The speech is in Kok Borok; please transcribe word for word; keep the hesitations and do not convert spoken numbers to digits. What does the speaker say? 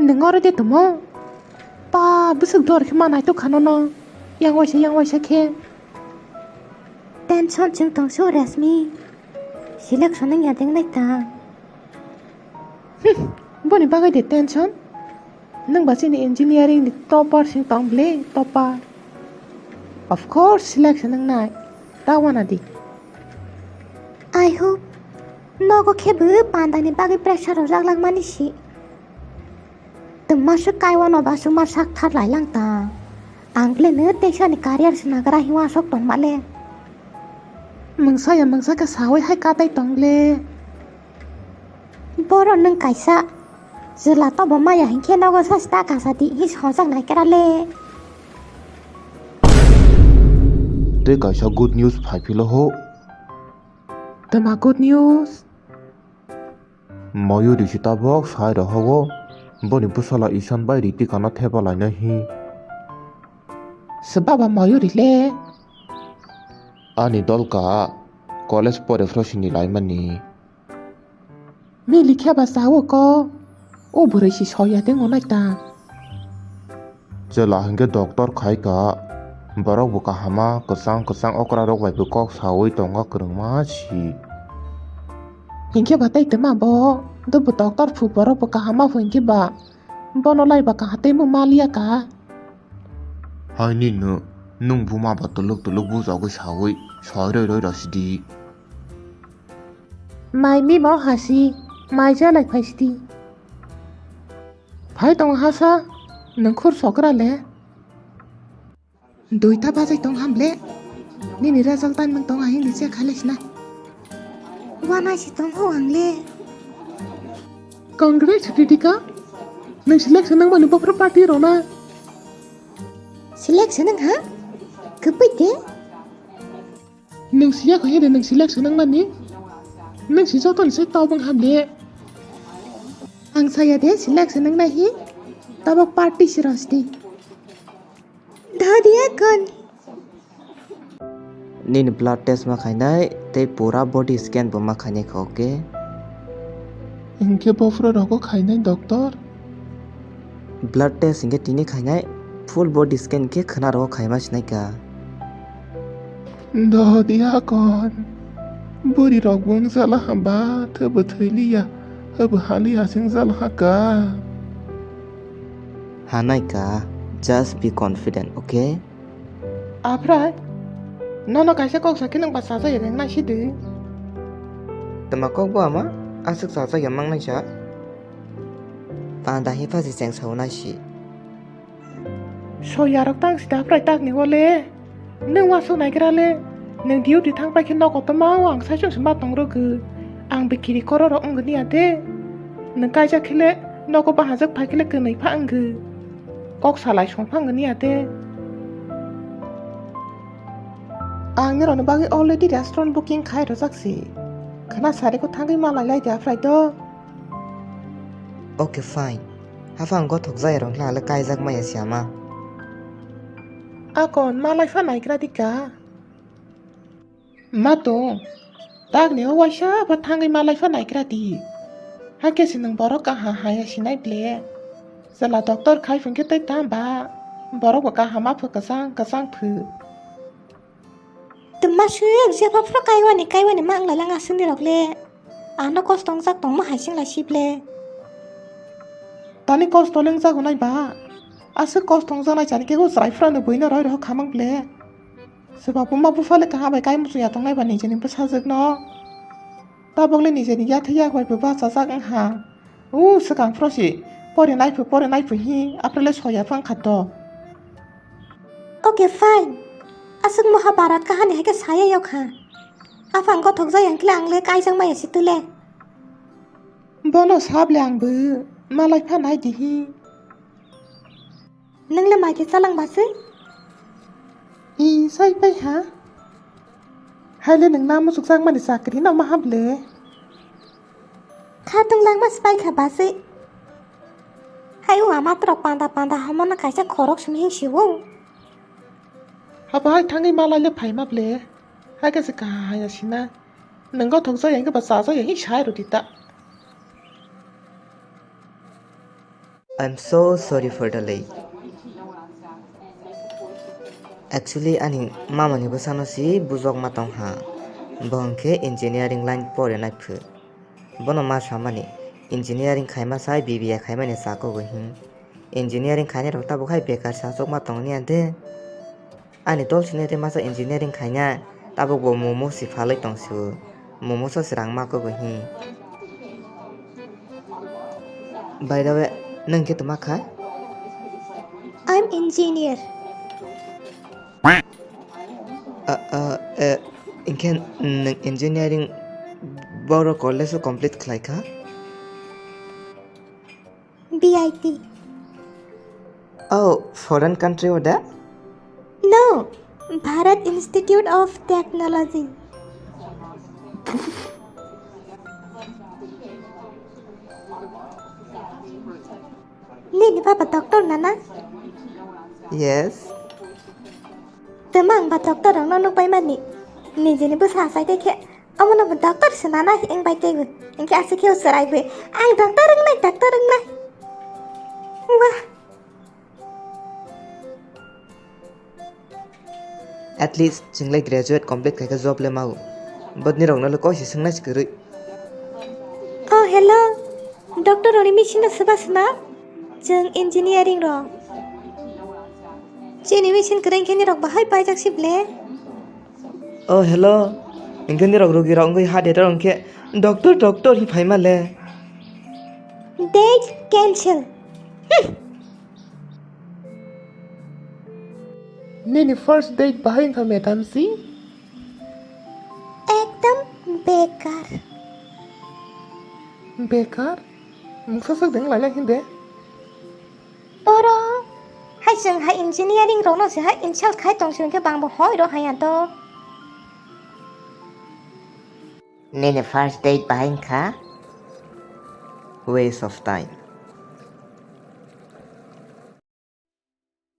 Nwng oro de tongmo? Pa, bwswk dor khe ma naitok kha nono. Yang waisa, yang waisa khe. Tension chwng tong su Rashmi. Selection wng ya de wngnai ta. Hmm, boni bagwi de tension. Nwng ba chini engineering ni topper se tong ble, topper. Of course, selection wngnai. Ta wana di. I hope nogo khe bo panda ni bagwi pressure rwjak langmani si. Twma se kaiwano ba chwngma sak thar lai lang ta. Ang le no teisa ni career se nagra hiwa sok tong ma le. Mungsa ya mungsa khe sawi hai katai tong le. Boro nwng kaisa. Jwla tobo maya hinkhe nogo sasi ta kasa di hi songchak nai kera le. Tei kaisa good news phai philo ho. Twma good news? Mayuri si tabok sai rohogo, boni bwsala Isan bai Ritika no thepa lainai hi. Se baba Mayuri le? Ani dol ka college pore phro sini laimani. Mili khe ba sawo ko. O bwrwi si soya de ngonai ta. Chwla hinkhe doctor khai ka. Borok bo kahama kwchang kwchang okra rok bai bo kok sawi tongo kwrwngma si. Hinkhe ba tei twma bo. Do bo doctor phu borok bo kahama phu hinkhe ba. Bono lai ba kaha tei bo maliya ka. Hai ni no, nwng buma ba tuluk tuluk bujagwi sawi soi roi roi rw sidi. Mai mimo hasi, mai jalai phai sidi. Phai tong hasa, nwng khur sokra le. Duita bajai tong ham le. Nini result time nwng tong ahi ni check khalai sina. Wana si tong ho ang le. Congrats, Ritika. Nwng selection nang mani bokhro party rona. Selection nang ha? Kwpui de? Nwng siya kho hede nwng selection nang mani? Nwng si joto ni sai tobong ham de. Ang saya de selection nang nai hi. Tabok party si ros di. Dhodiya kon. Nini blood test ma khainai tei pura body scan bo ma khainai kha, okay? Hinkhe bophro rogo khainai doctor? Blood test hinkhe tini khainai, full body scan khe khwna rogo khaima sinai kha. Dhodiya kon. Bwrwi rok bo wng jala hamba, thwbo thwi liya, habo ha liya se wng jala ha ka. Hanai ka, just be confident, okay? Aphrai, nono kaisa kok sakhe nwng ba chajak ya nang nai si de. Twma kok bo ama, aswk chajak ya mang nai sa. Panda hi pha si cheng sao nai si. Soyarok tang sida phrai takni wale. Nwng wasuk naigra le. Nwng duty thang pai khe nogo tongma o ang saichung se ma tong rwgwi. Ang bikiri kororok wngwni ya de. Nwng kaijak khe le nogo bahajak phai khe le kwnwi pha wngwi. Kok salai song pha wngwni ya de. Ang nirokni bagwi already restaurant booking khai rwjak si. Khwna sari kho thangwi malai lai de aphrai do. Okay, fine. Haphang gothok jaya rok hla le kaijak maya si ama. Akon malai pha naigra di ka. Ma tong. Takni o waisa pha thangwi malai pha naigra di. Hakhe se nwng borok kaham haya sinai ble. Chwla doctor khai phung khe tei tamba. Borok bo kaham ma phu kwchang kwchang phu. Twma swk jepha phro kaiwani kaiwani ma wng lai lang aswk ni rok le. Ano kosto wngjak tongma hai sing lai sip le. Tani kosto le wngjago nai ba. Aswk kosto wngjaknai chani khe o chwrai phano buino roi rw khamang ble. Swba buma bupha le kaham bai kai muchung ya tongnai ba nijeni bwsajwk no. Tabok le nijeni yathai yak bai bo bachajak wng ha. O swkang phro si pori nai phu pori nai phu hi aphre le soya phang kha to. Okay, fine. Aswk Mahabharat kahani hai khe saya yok ha. Aphang gothok jaya hwnkhe le ang le kaijak maya si tule. Bono sable ang bo malai pha nai di hi. Nwng le mai khe chalang ba se? I sai pai ha. Hai le nwng na muchuk jak mani chakri no ma hap le. Khatung langma swpai kha bachwi. Hai o ama trok panda panda hamano kaisa khorok simi hing siwo. Habo hai thangwi malai le phaima ble. Hai khe se kahaya sina. Nwng gothok jaya hwnkhe ba cha jaya hing sai rwdi ta. I'm so sorry for the late. Actually, ani mamani bwsano si bujokma tongha. Bo hwnkhe engineering line porinai phu. Bono ma samani, engineering khaima sai B B A khaimani chakugwi hin. Engineering khainai rok tabuk hai bekar sachukma tongni ante. Ani dol sini tei masa engineering khaina, tabuk bo momo si phalwi tong si o. Momo so swrang ma kugwi hi. By the way, nwng khe toma khai? I'm engineer. Ah, ah, eh, inkhe nwng engineering boro college o complete khlai kha? B I T. Oh, foreign country o da? No, Bharat Institute of Technology. Nini baba doctor nana? Yes. Twmang ba doctor rokno nukbai mani. Nijini bwsa achai tei khe. Omono bo doctor se nana wng bai teibo. Hwnkhe aswk khe o chwraigwi. Ang doctor wngnai, doctor wngnai. Wah. At least chwng le graduate complete khaikha job le mau. But nirokno le koi se swngnai se kwrwi. Oh, hello. Doctor rokni machine no swba swna? Chwng engineering rok. Chini machine kwrwi khe nirok bahai paijak si ble. Oh, hello. Hwnkhe nirok rugi rok wngwi heart attack wngkhe doctor, doctor hi phaima le. Date cancel. Hmm. Nini first date bahai wngkha madam si? Ekdam bekar. Bekar? Mungsa sak deng lailai hinde? Boro hai chwng hai engineering rokno se hai insult khai tong si hwnkhe bangbo hoi rw haya to. Nini first date bahai wngkha? Waste of time.